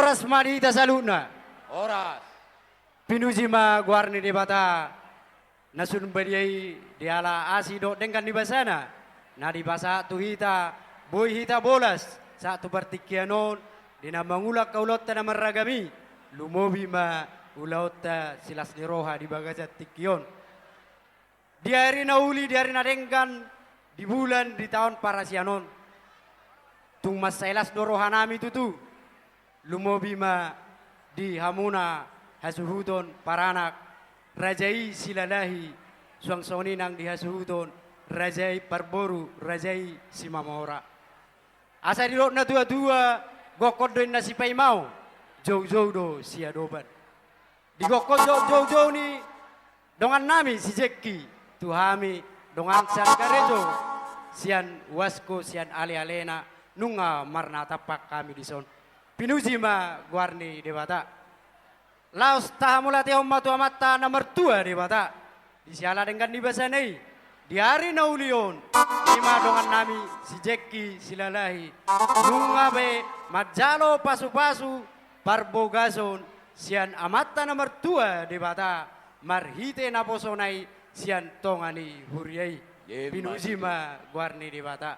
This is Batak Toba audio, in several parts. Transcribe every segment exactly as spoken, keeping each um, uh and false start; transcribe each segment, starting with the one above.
Horas ma di hita saluhutna. Horas. Pinuji ma goar ni Debata na sun badia i, diala asi dohot denggan ni basana na dipasahat tu hita, boi hita bolas sahat tu partingkian on di na mangula angka ulaonta na marragam i, lumobi ma ulaonta silas ni roha di bagasan tingki on. Di ari na uli, di ari na denggan, di bulan, di taon parasian on, tung mansai las do rohanami tutu. Lumobi ma di hamuna hasuhuton paranak raja i Silalahi, suang songon i nang di hasuhuton raja i parboru raja i Simamora. Asa didok na tuatua, gokhon do inna sipaimaon, joujou do siadopan. Digokhon do joujou ni dongannami si Jengki tu hami dongan sian karejo, sian uasko, sian alealena, nunga marnatampak hami dison. Pinuji ma goar ni Debata. Laos tahamauliatehon ma tu Amanta na martua Debata di siala denggan ni basana i di ari na uli on, i ma dongannami si Jengki Silalahi, nunga be manjalo pasupasu parbogason sian Amanta na martua Debata marhite naposona i sian tonga ni huria i. Emma tutu. Pinuji ma goar ni Debata.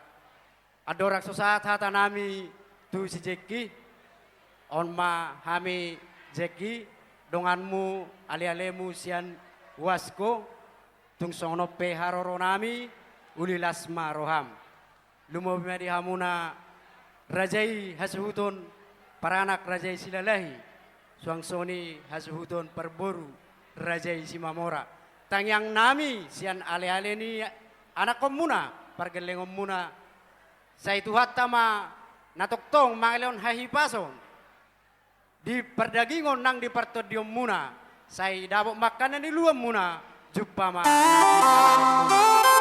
Andorang so sahat hatanami tu si Jengki, on ma hami Jengki, donganmu, alealemu sian uasko, tung songon on pe haroronami, uli las ma roham. Lumobi ma di hamuna raja i hasuhuton paranak raja i Silalahi, suang songon i hasuhuton parboru raja i Simamora. Tangiangnami sian aleale ni anakkonmuna, pargellengonmuna, sai Tuhanta ma na tongtong mangalehon hahipason di pardagingon nang di partondionmuna, sai dapot ma angka na niluluanmuna, jumpa ma na niluluanmuna.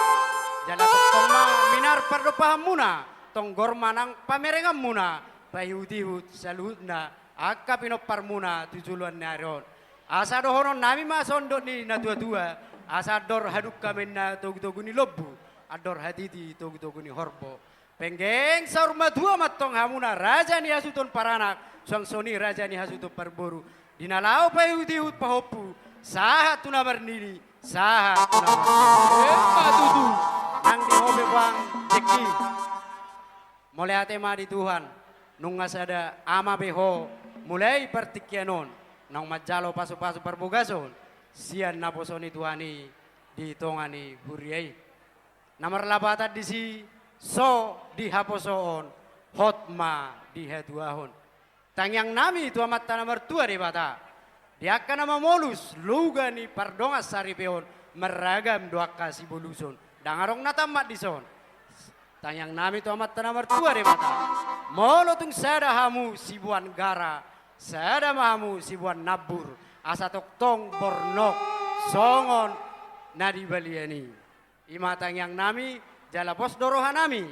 Jala tongtong ma minar pardompahanmuna, tonggor ma nang pamerenganmuna, paihutihut saluhutna angka pinomparmuna tu joloan ni ari on. Asa dohononnami ma sondok ni natuatua, asa andor hadungka ma inna togutogu ni lombu, andor hatiti togutogu ni horbo. Penggeng saur matua ma antong hamuna raja ni hasuhuton paranak, suang songon i raja ni hasuhuton parboru, di na laho paihutihut pahompu sahat tu na marnini, sahat tu na marnini. Emma tutu. Nang di ho pe puang Jengki, mauliate ma di Tuhan, nunga sada ama be ho mulai partingkian on naung manjalo pasupasu parbogason sian naposo ni Tuhan i di tonga ni huria i. Na marlapatan disi, so di haposoon, hot ma di hatuaon. Tangiangnami tu Amanta na martua Debata, di angka na mamolus luga ni pardongan saripeon, marragam do angka siboluson, ndang adong na tammat dison. Tangiangnami tu Amanta na martua Debata, molo tung sada hamu siboan gara, sada ma hamu siboan nambur, asa tongtong bornok songon na di balian i. I ma tangiangnami, jala pos do rohanami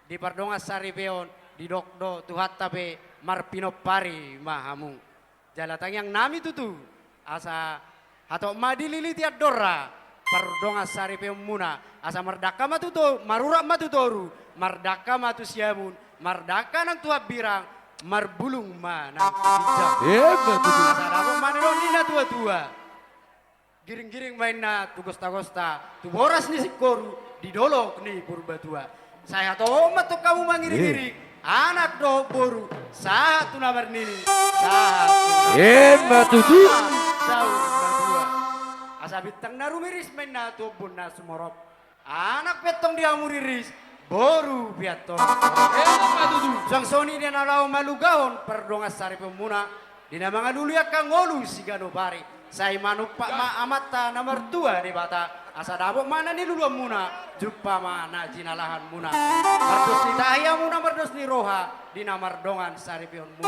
di pardongan saripeon, didok do Tuhanta pe, marpinompari ma hamu. Jala tangiangnami tutu, asa hatop ma dililiti andorra pardongan saripeonmuna, asa mardangka ma tu to-, marurat ma tu toru, mardangka ma tu siamun, mardangka nang tu hambirang, marbulung ma nang tu ginjang. Emma tutu. Asa dapot ma na nidok ni natuatua. Giringgiring ma inna tu gostagosta, tu boras ni singkoru di dolok ni Purbatua. Sai hatop ma antong hamu mangiringiring, eh, anak dohot boru, sahat tu na marnini, sahat tu na... Emma tutu. Saur matua. Asa bintang na rumiris ma inna tu ombun na sumorop. Anak pe antong di hamu riris, boru pe antong. Emma tutu. Suang songon i di na laho malugahon pardongan saripeonmuna, di na mangalului angka ngolu siganup ari, sai manumpak ma Amanta na martua Debata, asa dapot ma na niluluanmuna, jumpa ma na jinalahanmuna. Mardos ni tahi hamuna, mardos ni roha di na mardongan saripeonmuna.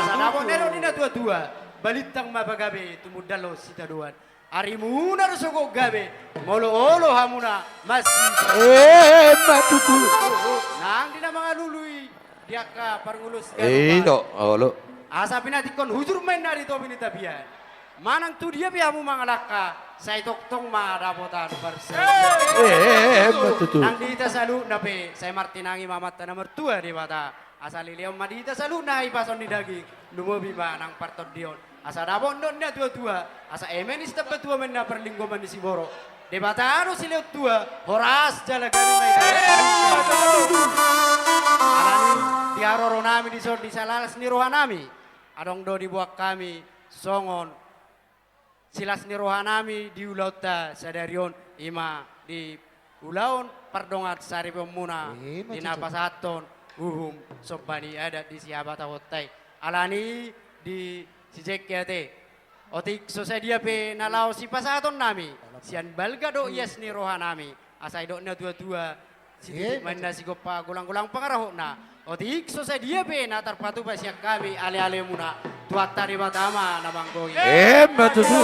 Asa dapot na nidok ni natuatua, balintang ma pagabe tumundalhon sitadoan. Arimuna do sogot gabe, molo olo hamuna masi. Emma tutu. Nang di na mangalului di angka parngoluon siganup ari. Olo. Asa pinantikhon hujur ma inna di topi ni tapian. Manang tu dia pe hamu mangalangka, sai tongtong ma dapotan parsaulian. Emma tutu. Nang di hita saluhutna pe, sai martinangi ma Amanta na martua Debata. Asa lelehon ma di hita saluhutna hahipason ni daging, lumobi ma nang partondion. Asa dapot do na tua-tua, asa eme ni sitambatua ma na parlinggoman ni siborok. Debata do silehon tua, horas jala gabe ma i. Alani di haroro nami dison di silas ni roha nami, adong do diboan hami songon silas ni roha nami di ulaonta sadari on, i ma di ulaon pardongansaripeonmuna. Ima tutu. Di na pasahathon uhum somba ni adat di sihabatahonta i. Alani di si Jengki ate, otik so sadia pe na laho sipasahaton nami, sian balga do ias ni roha nami. Asa didok na tua-tua, sititi ma na sigompa, golang-golang pangarahutna. Otik so sadia pe na tarpatupa sian hami ale-alemuna, Tuhanta Debata ma na manggohi. Ima tutu.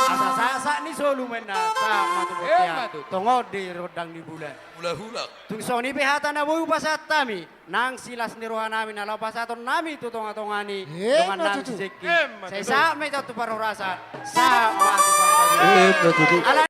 Asa sahat-sahat ni solu ma na sahat ma tu bontean. Ima tutu. Tongon di rondang ni bulan. Hula-hula. Tung songon i pe hata na boi hupasahat hami, nang silas ni roha nami na laho pasahaton nami tu tonga-tonga ni dongan nami si Jengki. Ima tutu. Sai sahat ma hita tu parhorasan. Sahat ma tu parhorasan. Ima tutu. Ala